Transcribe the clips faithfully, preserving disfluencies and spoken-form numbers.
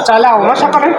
Chả lẻo nó sắp đấy.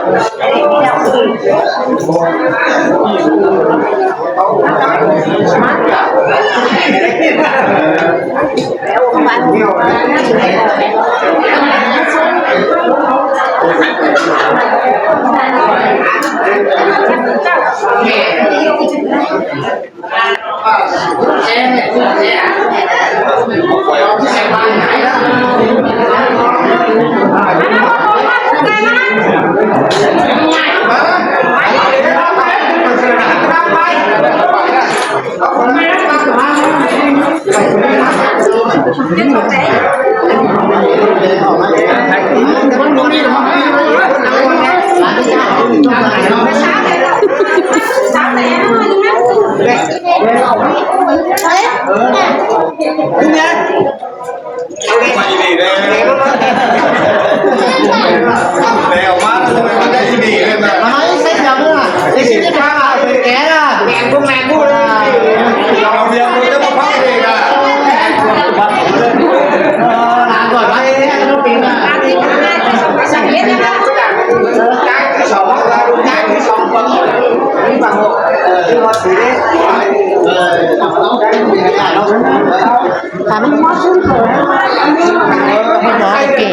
Thả nó.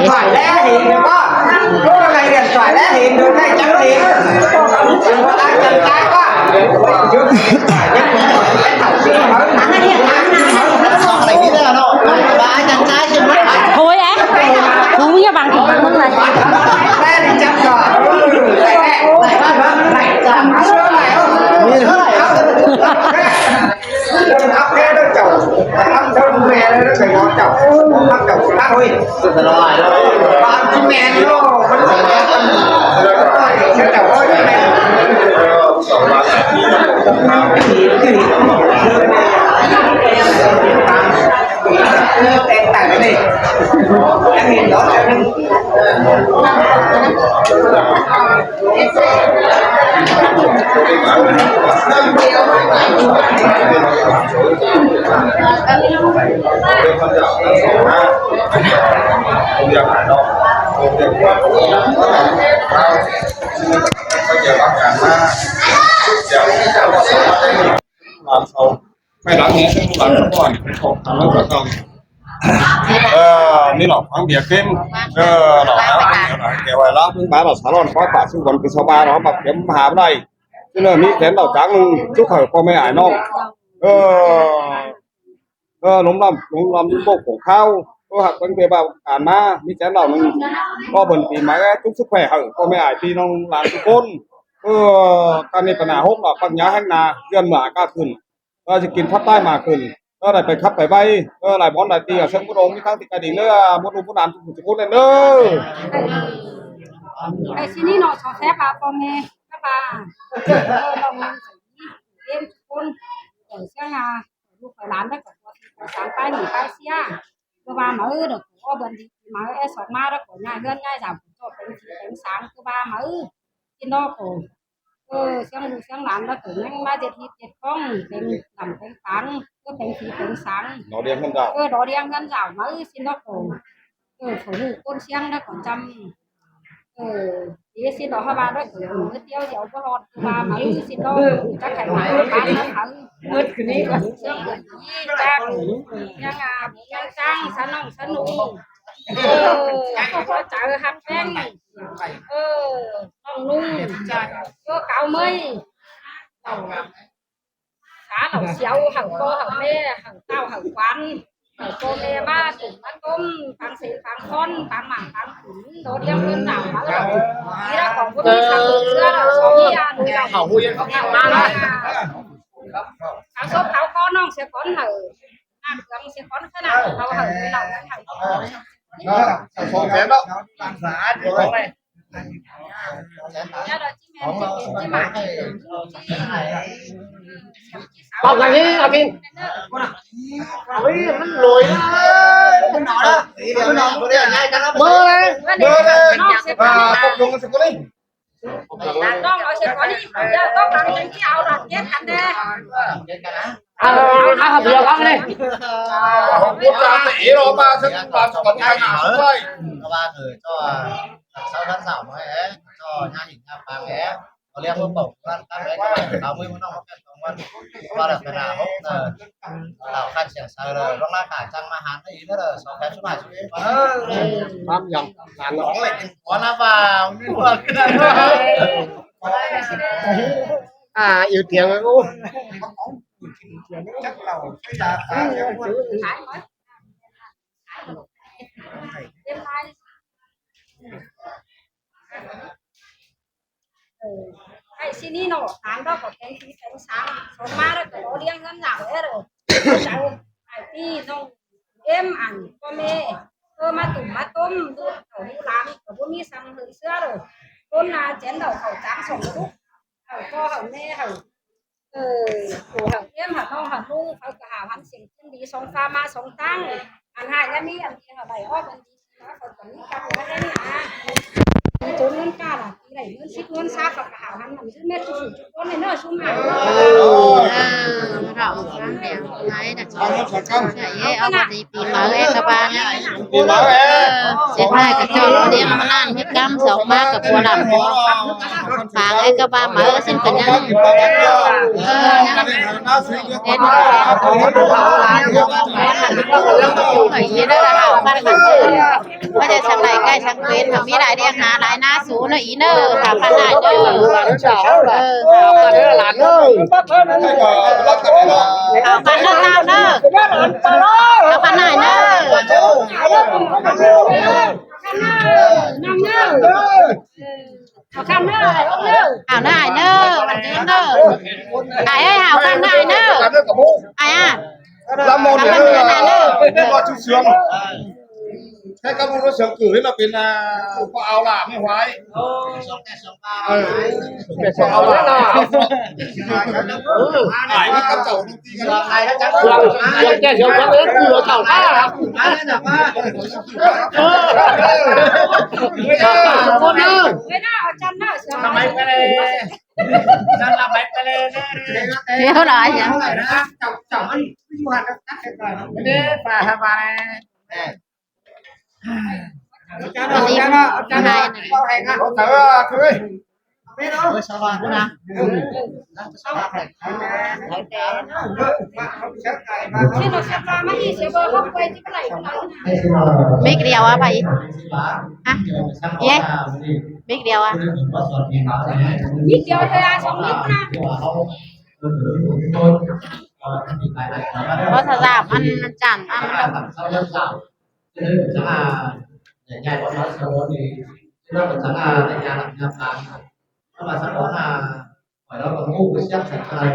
Thoại lẽ hình được không? Có cái điện thoại lẽ hình được này, chẳng hình. Đừng có ai chặt tay quá. Thôi á. Không nhớ bằng thì bằng này. Đây thì chắc rồi. Ắp thế nó chồng, ắp thơm mè nó phải ngó chồng, ắp chồng ắp thôi. Bạn chứ mẹ nó, nó chồng ơi, mẹ. Cái này, cái này đó là Phải lắng nghe các bạn, các bạn, các bạn, các bạn. Ờ, mi lỏ khoáng biếc kêm. Ờ, lỏ khoáng biếc, lỏ kêu là lỏ phứng bá, lỏ xá lòn khóa bả, xung quanh cái sao ba, lỏ bạc kiếm hà bên này. Chứ là mi kén đỏ trắng, chúc khởi con mẹ ải non. Ờ, ờ, lốm lăm, lốm lăm, bốc khổ khao. Có hạt quanh về bảo cản má, mi kén đỏ nưng. Có bần tí máy, chúc sức khỏe hở, con mẹ ải tí nông làm tí côn. Ờ, căn này còn là hôm đỏ, bằng nhá hẹn là, duyên mở cả khửn. Ơ, ꞌchí kin phát tai ꞌmá khửn. Ơ, đảy pay khắp pay ꞌvạy. Ơ, đảy bón đảy ti, ꞌsướng bút ống, ꞌmí ꞌtáng ti ca đinh ꞌnớ, bút ꞌlum bút ꞌnán, ꞌchí bút ꞌlẹn ꞌnớ. Cái xin nó cho phép à, con nghe, phép à. Ơ, lòng em con, ở ꞌsướng à, ꞌlụk phải lán đấy, có, có sáng tay nghỉ tay xía. Cứ ba máư được, có bơn đi, máư é sọc má đó, có nhai ꞌhướn nhai dạp, có cho teng sí teng sáng, cứ ba máư. Xin đó, có. Ơ, ꞌsướng ꞌlụk ꞌsướng lán đó, có nhăng má ꞌdệt ꞌhịt ꞌdệt khong, teng dăm teng sáng, cứ teng sí teng sáng. Nó đi ăn dạo. Ơ, đó đi ăn dạo máư, xin đó, có. Ơ, phủ ꞌlụk ꞌcốn ꞌsướng đó, có chăm. Ơ, đi xin đó, hả ba đó, có, có tiêu diệu, có hot, có ba máư, xin đó, chắc phải máư, bán nó máư. Mướt cái này, có. ꞌSướng, chắc, nhăng à, nhăng sáng, sáng nông, sáng nông. Ơ, có chaư ꞌhặc ꞌpéng. Ơ, ꞌnọng ꞌnung. Ơ, cáo ꞌmơi. Cá lảu siêu hảư ꞌpo hảư ꞌmẹ, hảư ꞌtạu hảư quan. Hảư ꞌpo ꞌmẹ ꞌmá tủm ꞌmá ꞌtốm, phang sên phang khón, phang mảng phang khửn, đốt ꞌliếng ꞌhướn đảo ꞌmá lỏ. Đi ra khong ꞌcốn đi săng ꞌlụk ꞌsứa đảo sóng đi à, đuổi đảo. Hảư hu yên khong ꞌnạ ꞌmá ꞌnạ. Cáo sốp cáo khón ꞌnọng sia khón hảư. Nả cương sia khón khá nả, hảư hảư đuổi đảo hảư. Sông phép đó. Bọc cái gì, à, Kim? Ôi, nó lùi. Mơ đấy. Mơ đấy. À, bọc chúng nó sẽ có lên. Con nói sẽ có đi, giờ con nói sẽ đi ao đọt chết ăn đi. À, à, hợp lý con đi. Không có ta thì ý đó mà, sẽ làm cho con cái nào cũng vậy. Ba người cho, à, sáu tháng sau mới ấy, cho nhà hình nhà vàng ấy. Có liang ꞌlụk bổng ꞌquan, tắt đấy, tao mới ꞌnọng ꞌquan, ꞌquan. Ba là phải là hốc nơ. Đảo khăn sẻng sờ lơ, ꞌlóng lá cải trăng ꞌmá hán ꞌnị ꞌnớ lơ, sáu tháng suốt ngày suốt đêm. Bám dòng, làm nó. Có lẽ có lá vào, mới qua cái này. À, yêu tiếng ơi, ô. Chắc là cái giá cả sẽ muôn. Ơ, ải ꞌsịn ꞌnị ꞌnọ, táng đó có kén khí kén sáng, sống ꞌmá đó có ꞌliếng ngắm đảo hết rồi. Cháu, ải ꞌpi ꞌnọng, êm ăn, ꞌpo ꞌmẹ, ơ, ꞌmá tủm ꞌmá ꞌtốm, đu khảu đu láng, có bố ꞌmí săng hưng ꞌsứa rồi. ꞌCốn là chén đảo khảu cháng sỏng đúc, hảư ꞌpo hảư ꞌmẹ hảư. Ơ, khổ hảư êm hảư ꞌnọng hảư ꞌnung, hảư ꞌcọ hảo hẳn sên ꞌchương đi song pha ꞌmá song ꞌtáng. Ăn hại ꞌnhá ꞌmí ăn đi hảư đảy ók ăn đi. Đi chốn ꞌngớn ca là đi đảy ꞌngớn síp ꞌngớn sáp, ꞌcọ hảo hẳn nẳng dứ mết ꞌchu phủ ꞌchu ꞌcốn ꞌnị ꞌnớ, ꞌsúm hả. Ơ, hảo hẳn nẳng. Ơ, ꞌpí máư ꞌcọ ꞌva ꞌnị. Ơ, sên ꞌmá ꞌcọ ꞌchọ ꞌliếng ꞌmá ꞌnan ꞌmí cắm song ꞌmá ꞌcọ pua lăm. Pang ꞌcọ ꞌva máư sên ꞌcọ ꞌnhắng. Ơ, ꞌnhắng. Đến. Khỏi gì đó là hảo khăn nẳng. Có thể sang đảy cai sang quên, hảo ꞌmí lai ꞌliếng hả lai ꞌná sú ꞌnớ ꞌnị ꞌnớ, hảo khăn lai ꞌnớ. Ơ, hảo khăn. Hảo khăn ꞌnớ ꞌtạu ꞌnớ. Hảo khăn lai ꞌnớ. Hảo khăn ꞌnớ. Hảo ꞌnớ ải ꞌnớ. Ải ơi, hảo khăn ꞌnớ ải ꞌnớ. Ải à. Lắm môn. Hảo khăn ꞌnớ ải ꞌnớ. Lo chú sướng. Thế các môn nó sướng cử hết là bên, à, khoa áo là mới hoái. Ơ. Khoa áo là. Ải nó cắm chậu. Sướng, sướng, sướng, sướng, sướng, sướng, sướng. Ơ. Ơ. Ơ. Ơ. Thiếu rồi nhỉ? Đi. Hai này. Mic điêu à, phải? Hả? Dế? Mic điêu à? Mic điêu thôi à, song mic mà. Có sao giảm ăn chản ăn đâu. Khỏi đó còn ngu cái siap sạch cái này.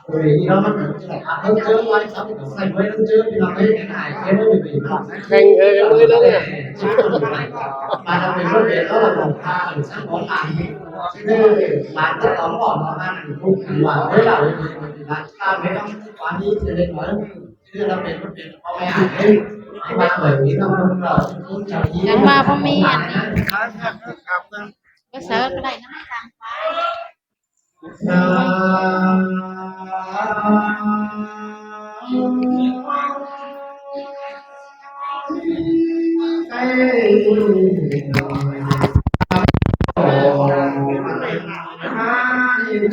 Bởi vì nó mất một cái này ăn hứng chớ, nói sắp cái này mới hứng chớ, thì nó mới cái này, cái mới bị nó. Thành, ờ, mới đó nè. Mà là mình có thể đó là một pha mình sắp có làm. Chứ mà rất tóm gọn mà ăn cũng là mới là mình, mình là ta mới đóng quán đi, cho nên nói, chứ là mình có thể có cái ảnh đấy. Mà bởi vì nó không là cũng chả ý. Chẳng qua có mi ăn. Cái sớ cái này nó mới càng phải.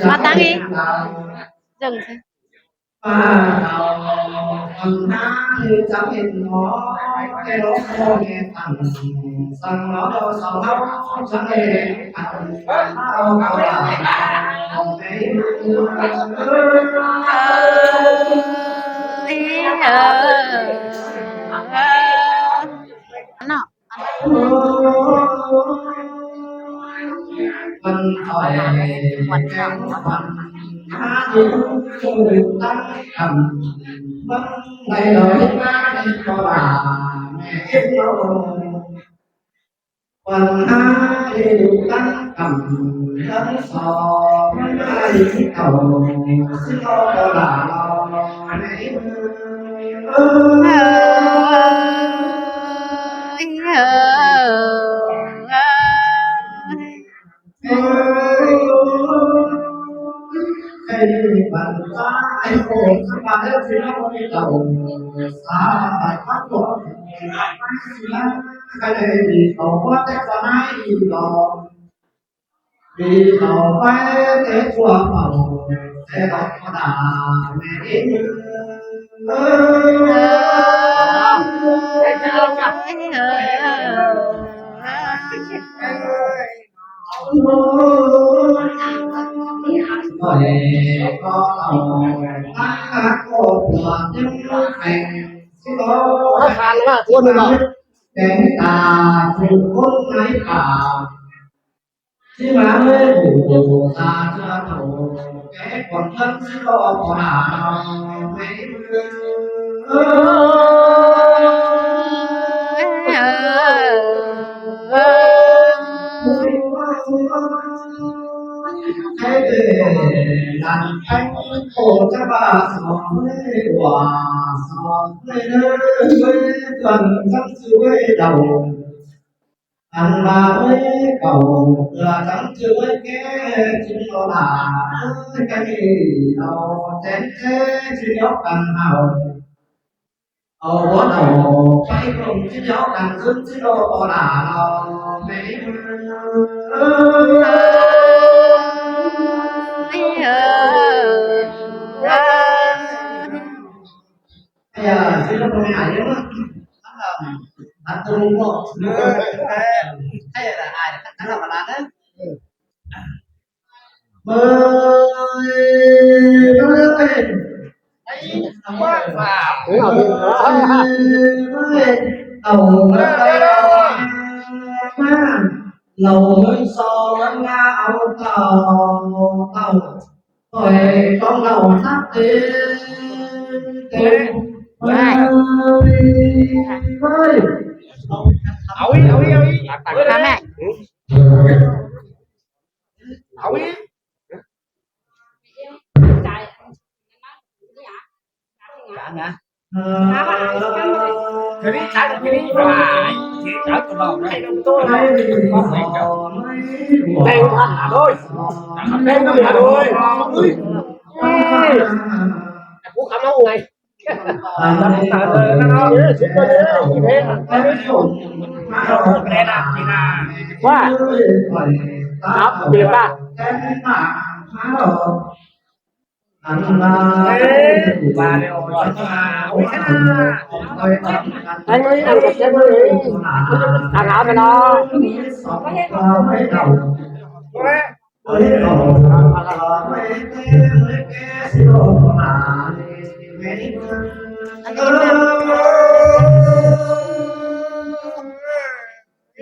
Mà tăng đi. Dừng xem. Nó.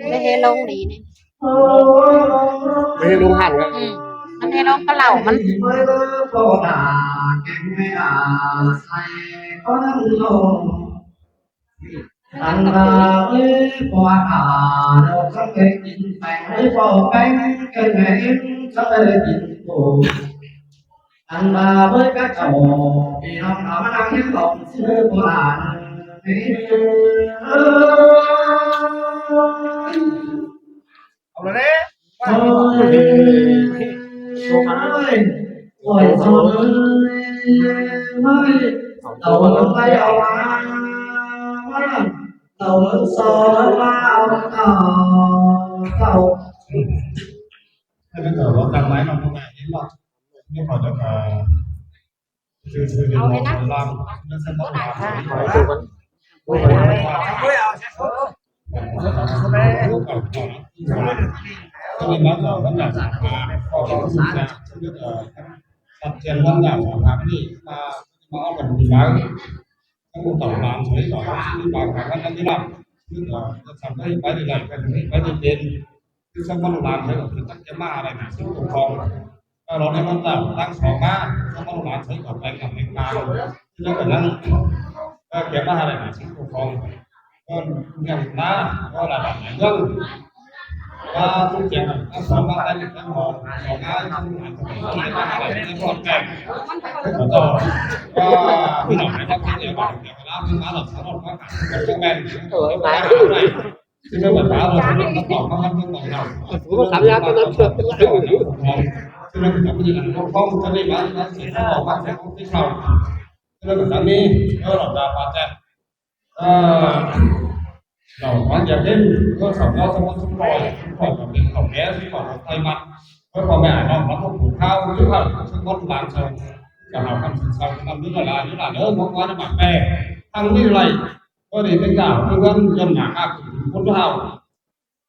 Mê hê ꞌlống đi ꞌnị. Mê hê ꞌlống hẳn ꞌnị. Ừ. ꞌMắn hê ꞌlống pá lảu ꞌmắn. Các tổng đoàn thuế đó, các bạn các anh đi làm, chứ là các sản phẩm phải đi làm, phải đi đến, chứ không có làm thế là chắc chắn mà này là sự công phòng. Cái đó nên nó là tăng số má, không có làm thế là phải làm cái cao, chứ không phải là cái mà này là sự công phòng. Còn nhà ta có là làm nhà nước, và cũng chẳng là các số má tay được các họ, số má không làm cái mà này là cái con kèm. Cái đó, cái đó là cái đó là sản phẩm các bạn các bạn. Ôi, mà. Chứ nếu mà báo là nó tổng nó tổng nào. Ủa, cảm giác cái đó. Chứ nếu mà nó không cho nên mà nó sẽ không có bác sẽ không thích sau. Chứ nếu mà nó đi, nó là bà bà chết. Ờ, đầu quán nhà bên, nó sau đó xong nó xung đột, xung đột là bên tổng ghé, xung đột là thay mặt. Với con mẹ nó, nó không phủ thao, chứ không, không có làm sao. Cả hào khăn sau, năm đứa là, đứa là đỡ, nó quá nó bạc bè. Thằng như này, có đi cái nào, tôi vẫn dân mạng ác, cũng có hào.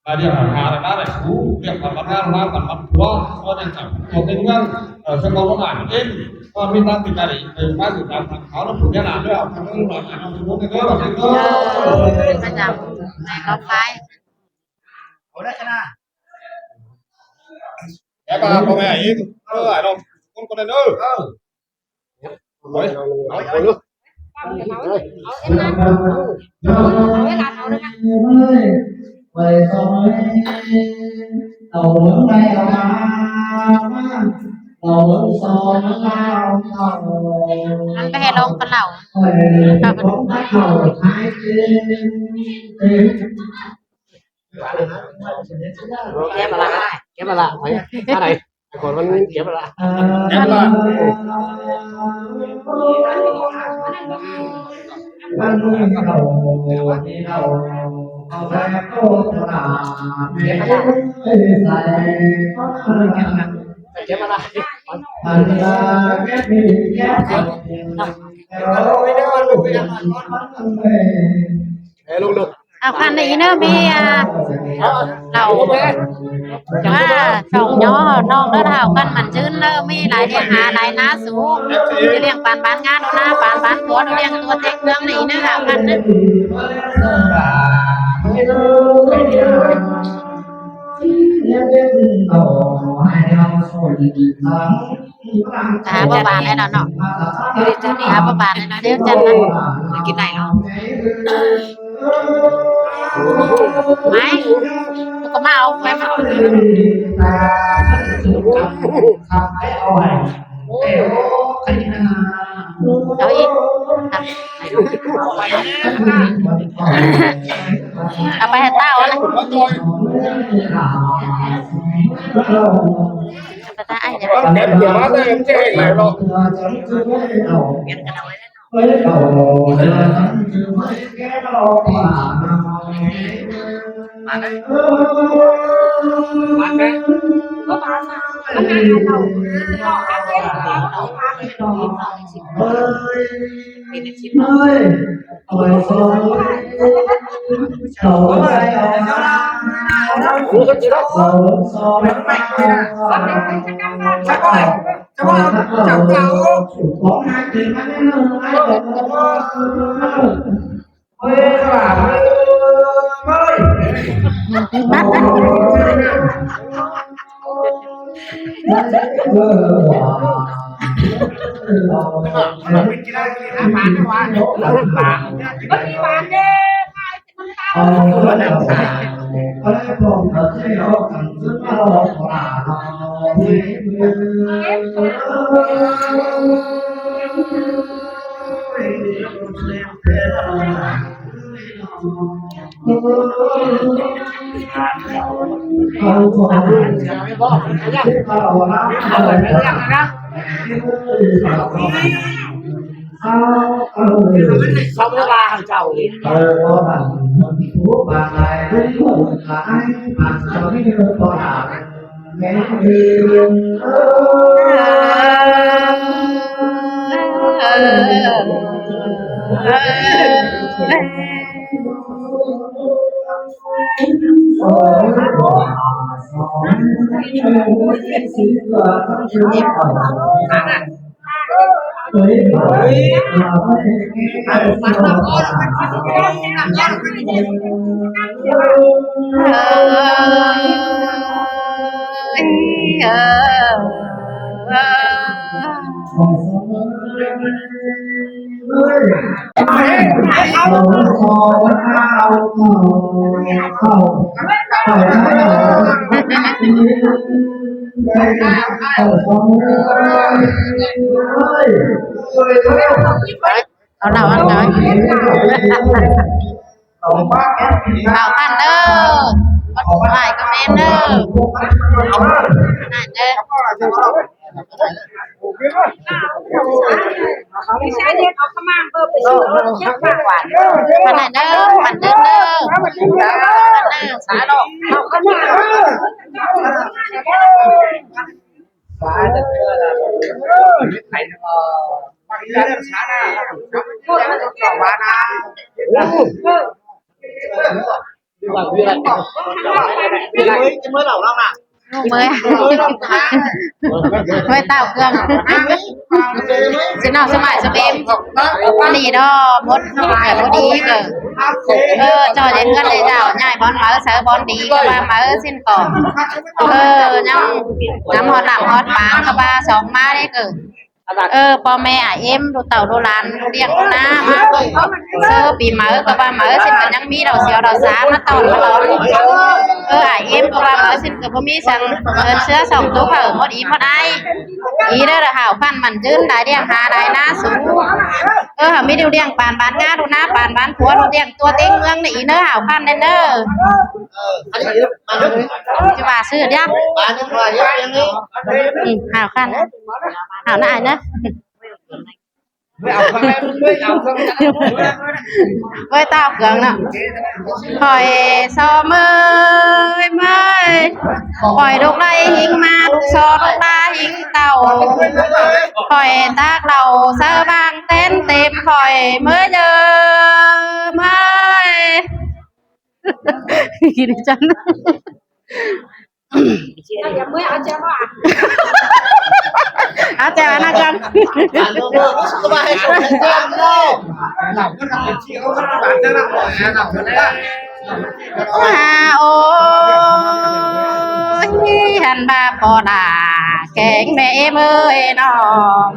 Là điều hàng hà là bác đại sứ, việc là bác Nga, bác còn bác Chúa, có đang chẳng có cái ngưỡng, ờ, sẽ có bác bản in, con mình đang tình cảm, ờ, bác dự cảm thẳng tháo nó phủ nhận là đứa học thằng nó là thằng nó muốn cái đó là cái đó. Ôi, bác giám, này có phải. Ủa, đấy, cái nào? Em bảo con mẹ in, ơ, ai đâu, con con này nữa. Ôi. Ôi, ôi. Ăn cái hè đông con lẩu. Kéo vào lại, kéo vào lại. Ai, còn con kéo vào lại. Kéo vào lại. Kéo vào lại. Ê, lùng được. Hảo khăn này nó mới, à, lẩu. À, chồng nhỏ họ non đó hảo khăn mặn chứ nó mới lại đi hả lại ná sú. Đi liêng bàn bán ngán nó ná, bàn bán của nó liêng tua tết nướng này nó hảo khăn đấy. Hả, bác bà này nó, nó. Hả, bác bà này nó, đeo chân nó. Cái này nó. Mày, có mà ông, mày mà. Đâu ý. Apa ya tahu lah. Apa tak aja. Em chỉ mà em chỉ hay lại lo. เอาเหล้าอันเก่า เอาท่านเด้อ เอาไหว้ก็แม่นเด้อ ท่านเด้อ ไม่ใช่เด็ดเอาขมางเบอร์ไปซื้อรถเช็คก่อน ท่านเด้อ ท่านเด้อ ท่านเด้อ สาธุ เอาขมาง เมื่อย เมื่อยเต้าเครื่อง สิเนาะ สมัยสเปม นี่เนาะ มด มดอีกเออ เออ จอดเย็นกันเลยเจ้า ย้ายบอลเมาเสิร์ฟบอลดีก็ว่าเมาสิ้นก่อน เออ ยัง น้ำฮอดน้ำฮอดปางก็ว่าสองมาได้เกิด เออ ป้อแม่อ้ายเอ็ม ดูเต่าดูหลาน ดูเลี้ยงดูน้ามา เออ ปีเมาก็ว่าเมาสิ้นก็ยังมีดอกเสียวดอกสามาต้อนมาหลอม เออ อ้ายเอ็มก็ว่าเมาสิ้นก็บ่มีสัง เอิ้นเสื้อสองตัวเผาหมดอีหมดไอ้ อีเด้อ ห่าวพันธุ์มันจื้น หลายเลี้ยงหาหลายหน้าสูง เออ มีดูเลี้ยงปานบ้านงา ดูหน้าปานบ้านผัว ดูเลี้ยงตัวเต็งเมืองนี่ อีเด้อ ห่าวพันธุ์เด้อ จะว่าซื้อเด้อ อืม ห่าวพันธุ์ ห่าวหน้าอ้ายเด้อ เว้ย เต้าเครื่องเนาะ khỏi so mơi mơi, khỏi đục đai hính ma, đục so đục đa hính tàu, khỏi tác đầu sơ bang tên tìm, khỏi mới nhớ mơi. Gini, Chan. เอาแจวมา เอาแจวมาก่อน ว่าโอ้ย หันบาปอดาแกงแม่เอ้ยน้อง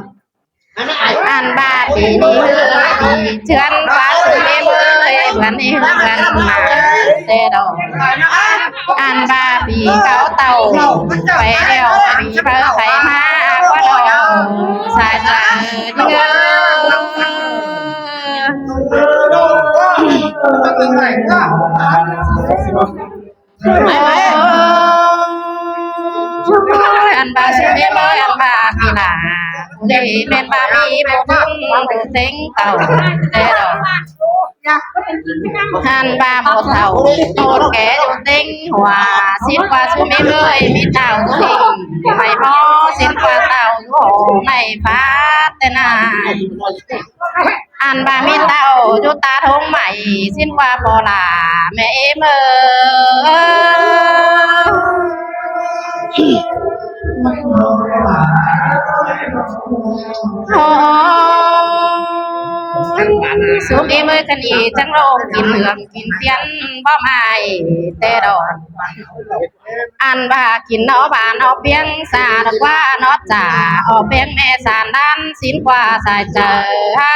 อันบาปีนี้ปีเทือนว่าสุเมเบยเหมือนนี่เหมือนมาแต่ดอก อันบาปีเก่าเต่าไปแล้วปีเบอร์ไขมาว่าดอกสายใจเงอ อันบาสิเมเบอร์อันบาปีหนาเดแม่นบาปีบุญเต็งเต่าเดดอก หันบาบ่เฒ่า โตแก่อยู่เต็งหัว สิ้นกว่าสุเมเบยมีเต่าอยู่หิง ไม่พอสิ้นกว่าเต่าอยู่หอ ไม่ฟาดแต่นาย อันบามีเต่าอยู่ตาทงใหม่ สิ้นกว่าพอหล่าแม่เอมเออ โอ้ย สุมเอมเอ้ย คันอีจังโลกกินเหลืองกินเตียนบ่ไม้แต่ดอก อันว่ากินหนอบานออกเปียงสาดอกว่าหนอจ่าออกเปียงแม่สารด้านสินกว่าสายเจอเฮา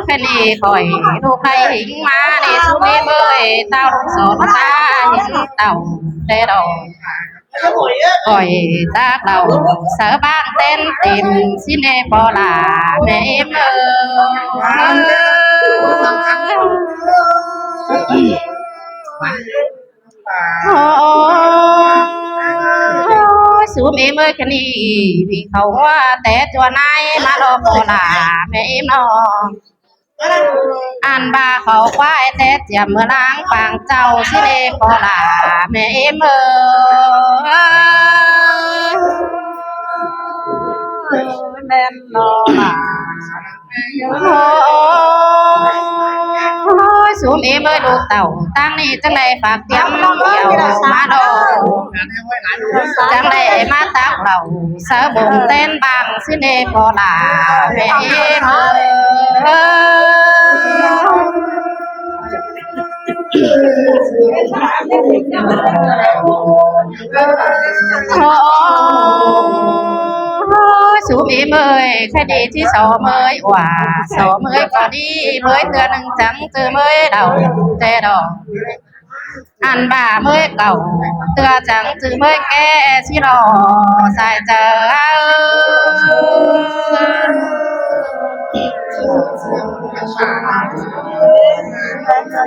แค่นี้คอยลูกใครหิงมาในสุเมเบยเต้าสอนตาหิงเต่าแต่ดอก คอยตากเต่าเสือบ้านเต้นติ่มสิเนปอลาแม่เอมเออ โอ้ย สูมเอมเอ้ย แค่นี้มีเขาว่าแต่จัวนายมารอปอลาแม่เอมน้อง Ăn ꞌva khảu ꞌquá té ꞌtiệm ꞌmưa ꞌláng pang chảu ꞌsịn ꞌnê ꞌcọ lả ꞌmẹ ꞌếm ới. ꞌMen ꞌnọ lả. Ôi, sum ꞌếm ới, ꞌlụk tảu ꞌtáng ꞌnị chắng đảy phak ꞌtiệm ꞌlẹo ꞌmá đaư. Chắng đảy ꞌmá tắc lảu sáư bông ꞌtến bang ꞌsịn ꞌnê ꞌcọ lả ꞌmẹ ꞌếm ới. Ôi, sum ꞌếm ới, khay đi ꞌchí so ꞌmới ꞌva, so ꞌmới ꞌcọ đi ꞌmới ꞌtưa ꞌnưng chắng ꞌchư ꞌmới đaư ꞌtẹ đaư. Ăn ꞌva ꞌmới cáu ꞌtưa chắng ꞌchư ꞌmới ké ꞌsịn lo sai chaư.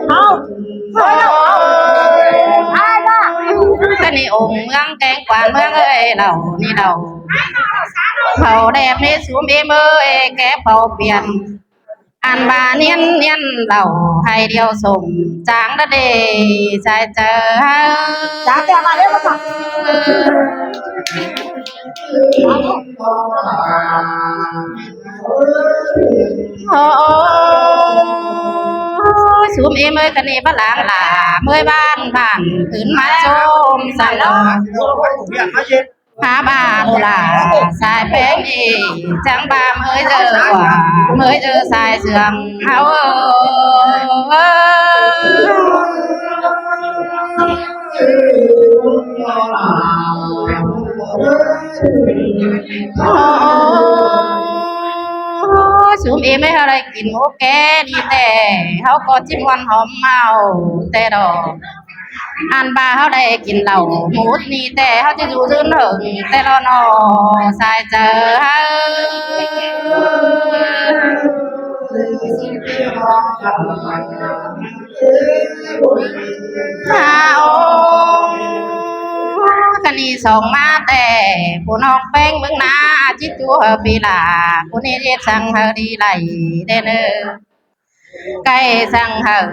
Ôi, ꞌcọ ꞌnị ống ꞌmướng kéng quan ꞌmướng ới, lảu ꞌnị lảu. Khảu đép ꞌnị sum ꞌếm ới, kép khảu piên. Ăn ꞌva ꞌniến ꞌniến lảu hảư điêu sôm chắng đa đê sai chaư. Chắng ꞌtẹ ꞌva đê ꞌmá. Ôi, sum ꞌếm ới, ꞌcọ ꞌnị báu lăng lả ꞌmới ban ban ứn ꞌmá chôm săng lo. Hả ꞌva ꞌlụk lả sai ꞌpéng đi, chắng ꞌva ꞌmới dơ ꞌva, ꞌmới dơ sai sương hảư. Ôi, sum ꞌếm ới, hảư đảy kin ꞌmụ ké ꞌnị ꞌtẹ, hảư ꞌcọ ꞌchí ꞌmuôn hom ꞌmá ꞌtẹ đaư. Ăn ꞌva hảư đảy kin lảu ꞌmụ ꞌnị ꞌtẹ, hảư ꞌchí dú dưn hơng ꞌtẹ lo ꞌnọ sai chaư. Hả ôi, ꞌcọ ꞌnị song ꞌmá ꞌtẹ, phủ ꞌnọng ꞌpéng ꞌmướng ꞌná ꞌchí ꞌchua hảư pi lả, phủ ꞌnị ꞌdệt săng hảư đi đảy đen ới. Khay săng hảư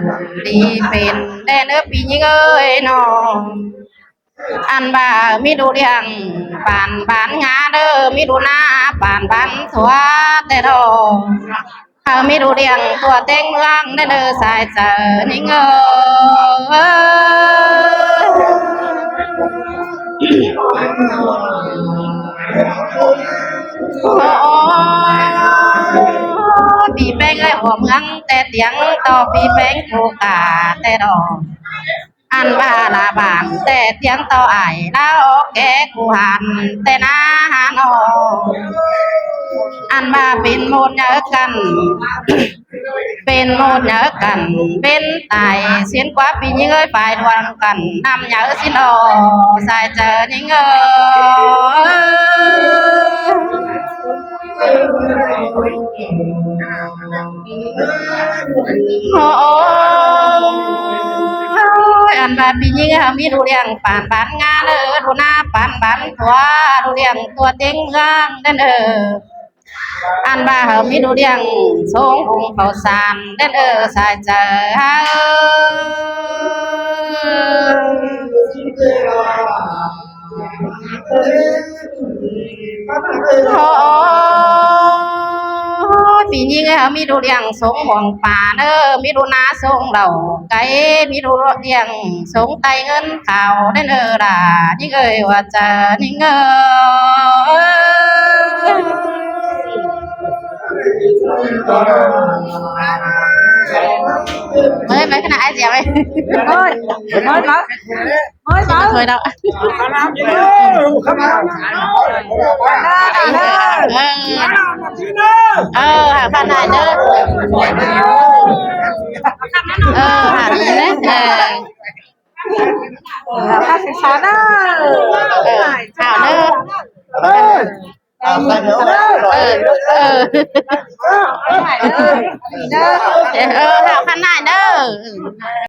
đi pên đen ới ꞌpi ꞌnhính ới ꞌnọ. Ăn ꞌva ꞌmí đu ꞌliệng păn bán ꞌngá đaư, ꞌmí đu ꞌná păn bán thua ꞌtẹ đaư. Hảư ꞌmí đu ꞌliệng tua ꞌtếng ꞌmướng đen ới sai chaư ꞌnhính ới. Ôi, ꞌpi ꞌpéng ới, ꞌhua ꞌmướng ꞌtẹ ꞌtiếng ꞌto ꞌpi ꞌpéng ꞌcọ cả ꞌtẹ đaư. Ăn ꞌva lả bản ꞌtẹ ꞌtiếng ꞌto ải ꞌlạ ꞌkẹ ꞌcọ hẳn ꞌtẹ ꞌná hả ꞌnọ. Ăn ꞌva pên ꞌmôn nháư căn, pên ꞌmôn nháư căn, pên tai ꞌsịn ꞌquá ꞌpi ꞌnhính ới, phải đuôn căn ꞌnặm nháư ꞌsịn lo sai chaư ꞌnhính ới. Ôi, ăn ꞌva ꞌpi ꞌnhính ới, hảư ꞌmí đu ꞌliệng păn bán ꞌngá đaư, đu ꞌná păn bán thua, đu ꞌliệng tua ꞌtếng ꞌmướng đen ới. Ăn ꞌva hảư ꞌmí đu ꞌliệng sông bung khảu san đen ới sai chaư hảư. Ôi, ꞌpi ꞌnhính ới, hảư ꞌmí đu ꞌliệng sông muông pá đaư, ꞌmí đu ꞌná sông lảu cáy, ꞌmí đu ꞌliệng sông tay ngơn khảu đen ới, lả ꞌnhính ới, ꞌva chaư ꞌnhính ới. Ơi, ꞌmới khả năng ai dẻo ơi. Ôi, ôi, ôi. Ôi, thôi đâu. Ờ, ờ, hả, khả năng đó. Ờ, hả, đấy, ờ. Ờ, hả, đó. Ờ, hả, đó. Ờ, ờ. Ờ, hả, khả năng đó.